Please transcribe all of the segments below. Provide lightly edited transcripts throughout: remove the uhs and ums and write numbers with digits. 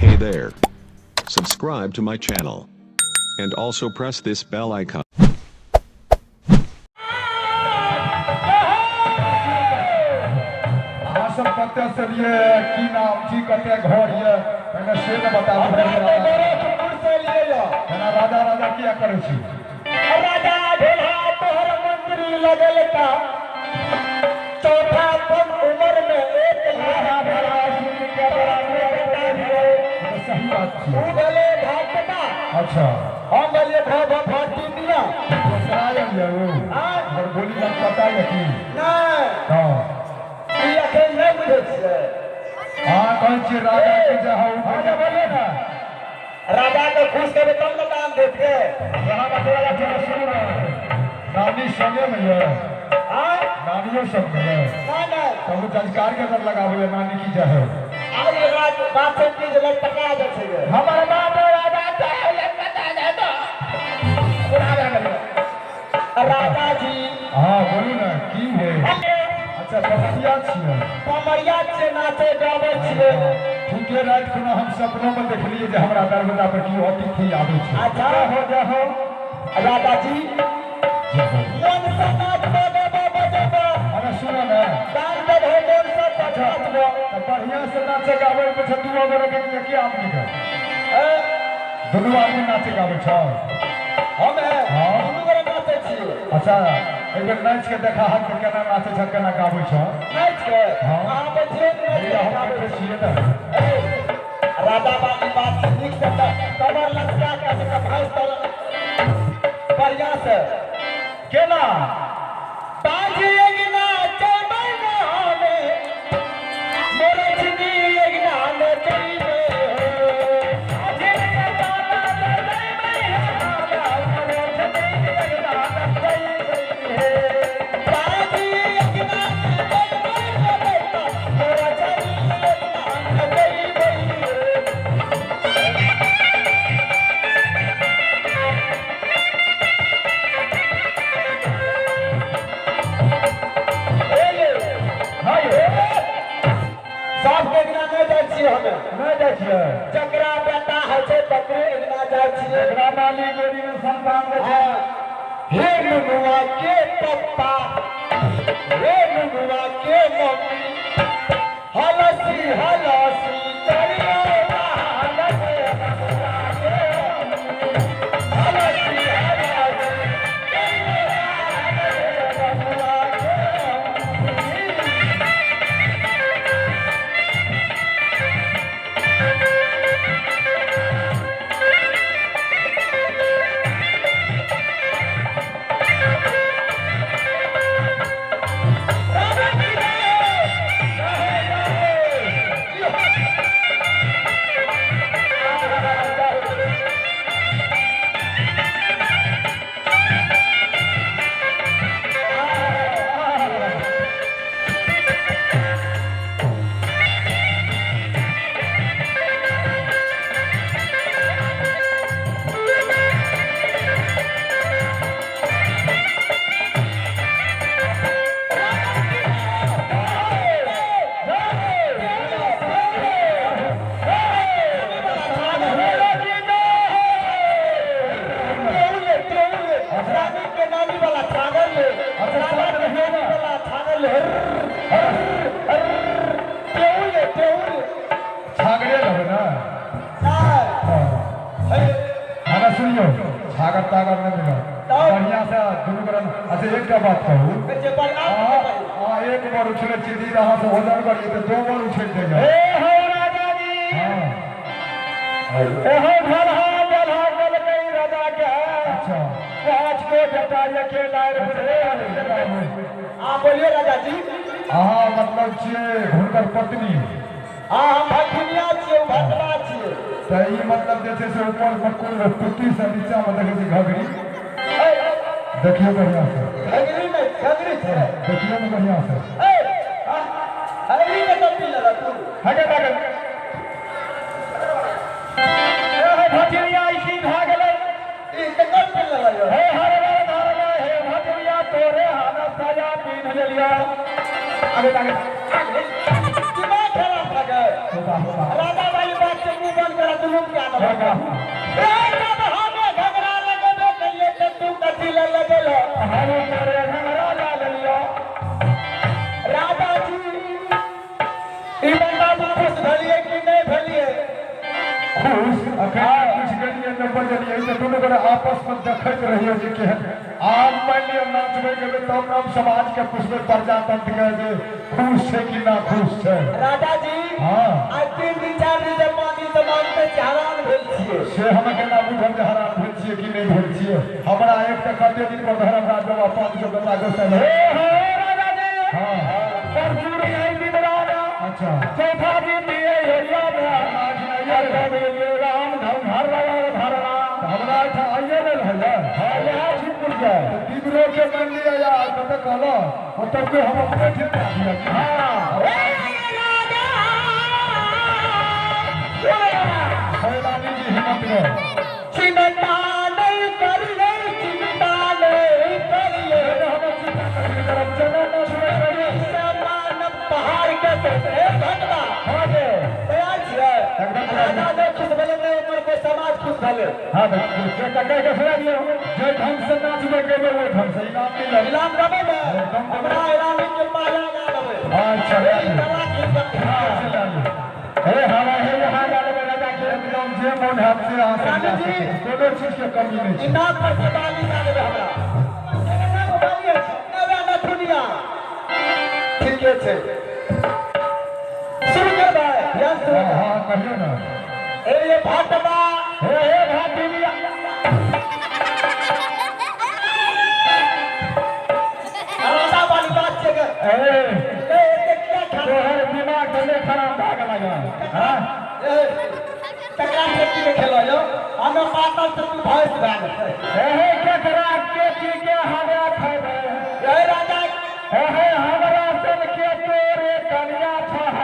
Hey there. Subscribe to my channel. And also press this bell icon. अहाँ सब कतऽ से लिए की नाम छी कतऽ घर ये पहिने से ने बताबू। गोरखपुर से लिए यो। जेना राजा राजा किया करै छी? राजा भेला तोहर मंत्री लगल का चौथा कम उम्र में एक लाख भरा सुन के बड़ा बेटा भेल। ई तऽ सही बात ऊ छियै। भेलै भाटका। अच्छा। हम भेलियै भ भ भटिनिया। दोसरा आयल ये ओ आँय? ओकर बोली हम पता ये की? नहि। हँ। ई अखन नहि बुझै छियै। अहाँ कहै छियै राजा के जे हौ राजा बोलिए ने, राजा के खुश करबै तब ने दान देतै। यहाँ बच्चा के सुनू ने, नानी संगे में ये? आँय? नानियो संग में ये? नहि नहि। तब ओ जजकार के डर लगाबै नानी की जय हो। आब ई राज बात छै कि जे लटका जाइ छै गे। हमर बाप राजा चाहे लटका जाय तो बुढ़ा भए गेलै राजा जी। हाँ बोलू ने की भेल? अच्छा कमरिया छियै? कमरिया छियै, नाचै गाबै छियै। ठीके, राति खुना हम सपनो में देखलियै जे हमरा दरवाजा पर कियो अतिथि आबै छै। अच्छा। जय हो जय हो। राजा जी। जय हो। मन से नाचबो गाबो बजेबो। अरे सुनो ने। दान देबो मन से तऽ नाचबो। तऽ बढ़िया से नाचे गाबै के छै दू गोरे के कि एके आदमी के? ए, दुनू आदमी नाचे गाबै छौ? हम है हाँ। दुनू गोरे नाचै छियै। अच्छा एक बेर नाचि के देखा हक के केना नाचै छौ केना गाबै छौ। नाचि के? हाँ। अहाँ बैठिए ने, नाचि भैया के हम गाबै बैठे छी। छियै ने। ए, राजा बाली बात छै, नीक से तऽ कमर लचका के से भैंस तर बढ़िया से। केना? बाजी अगना चलबै ने हमे, मोरछनी अगना ने चलबै हो। बाजी अगना चलबै हमे, मोरछनी अगना ने चलबै हे। बाजी अगना चलबै ने बेटा, मोरछनी अगना ने चलबै हे। ए ये, हाँ ये। सबके अगना नहि जाइ छियै हमे। नहि जाइ छियै? जकरा बेटा होइ छै तकरे अगना जाइ छियै। एकरा माली गोरी में संतान दै छै। हाँ। हे नुनुआ के पप्पा, हे नुनुआ के मम्मी, हलसी हलसी करियो दान हे नुनुआ के मम्मी, हलसी हलसी करियो दान हे नुनुआ के मम्मी। राजा की जय! रानी के नानी वाला छागल ले, राजा के नानी वाला छागल ले, टेउल ले टेउल। छागरे लेबै ने? नहीं। हाँ। हमरा सुनियौ, छागर तागर नहि मिलत। तब? बढ़िया से दुनू गोरे। अच्छा एकटा बात कहू। जे बर्बाद अहाँ अहाँ एक बार उछलै छियै दीदी, अहाँ से वजन करियै तऽ दो बार उछलि जाइए। ए हो राजा जी। हाँ। ए हो ढलहा डलहा गलकै राजा के। अच्छा। पाँच को बेटा अकेला रे। हाँ बोलिए राजा जी। अहाँ मतलब छियै हुनकर पत्नी? हाँ, हम भटनिया छियै, ओ भटवा छियै। तऽ ई मतलब जे छै से ऊपर मे कुल टुट्टी से नीचा मे देखै छी घघरी। ए, देखियौ बढ़िया से। घघरी नहि, घघरी छै। देखियौ ने बढ़िया से। ए, हाँ, घघरी के तब पी लेलक तू। हगे भागल। ए हो भटनिया ई भए गेलै। ई ककर पी लेलक? हे हर हर धरला हे भटनिया तोरे हाना साया पीन लेलिया। आगे आगे। दिमाग खराब भए गेल। होबा होबा। राजा वाली बात से मुंह बंद। ई बताबू खुश भेलियै कि नहि भेलियै? खुश अखन कुछ गेलियै न बजलियै तऽ दुनू गोटे आपस में देखैत रहियो जे केहन। आब मानि लिअ नाचबै गेबै तब ने हम समाज के पुछबै, प्रजातंत्र के, जे खुश छै कि ना खुश छै। राजा जी। हाँ। आइ 3 दिन 4 दिन से पानी से मांगते छियै, हैरान भेल छियै। से हम केना बुझब जे हैरान भेल छियै कि नहि भेल छियै? हमरा एक तऽ कते दिन पर धर्म राज बाबा 5 गो बेटा गोसाइ। हे हे राजा जी। हाँ। परसू आई दिन राजा। अच्छा। चौथा दिन दिए एरिया में। आज नहीं आइए। राम धन हर धरना। हमरा एहिठाम आइए नहि रहलै। हाँ, यहाँ छिपुर जाए। तीव्रो के मानि लिअ या कतऽ कहलऽ, ओतऽ के हम अपने ठीक करा दिअ। हाँ। रानी जी हिम्मत गए। चिंता नहीं करिए, चिंता नहीं करिए। समान पहाड़ के हे भटवा। हाँ गे। तैयार छियै? एकदम तैयार। राजा नहि खुश भेलै, नहि ओकर कोइ समाज खुश भेलै। हाँ, तऽ कहि के सुना दियौ, जे ढंग से नाचबै गेबै ओहि ढंग से इनाम मिलत। इनाम देबै ने? एकदम देबै। हमरा रानी के पाया ना देबै। अच्छा। हे, ई गला खींच के। हे हवा हे यहाँ जा लेबै राजा के एकदम जे मोन हैत से अहाँ सब रानी जा जी। सकै छी। कोनो चीज के कमी नहि छै। इनाम पर से बाली ना देबै हमरा। एना बाली अछि नवे नथुनिया। ठीके छै, शुरू करबै, ध्यान से। हाँ हाँ, कहियौ ने। ए ये भाटबा। हे हे भाटिया। राजा वाली बात छै गे। ए। ए, एते किया खा तोहर दिमाग तने खराब भए गेल हाँ। ए, ककरा से की ने खेलो यो? हमे पातल से तू भैंस भए गेल। हे हे, केकरा के की के हमरा खैबै? ए राजा। हे हे, हमरा सन के तोरे कनिया छह।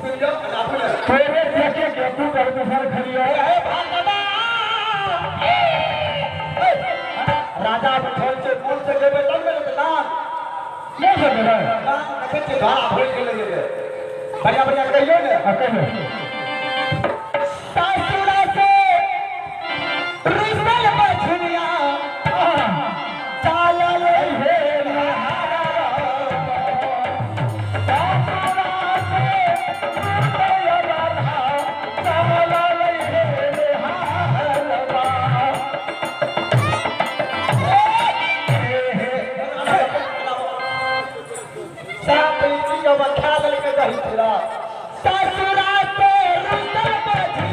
सुनियो, आबू ने। तोरे देखे के तू कर दोसर खलियो। ए हे भाटबा। ए, राजा बैठल छै, फूल से गेबै तब ने दान। नहि सकेबै। दान देखै छियै, धारा भरि गेलै गेलै। बढ़िया बढ़िया कहियौ ने। आ कहियौ। सासुरा से रुसल बछुनिया चालल हे। साफ लीची के बखा देलकै दही चूड़ा। सासुरा से रुसल बछुनिया।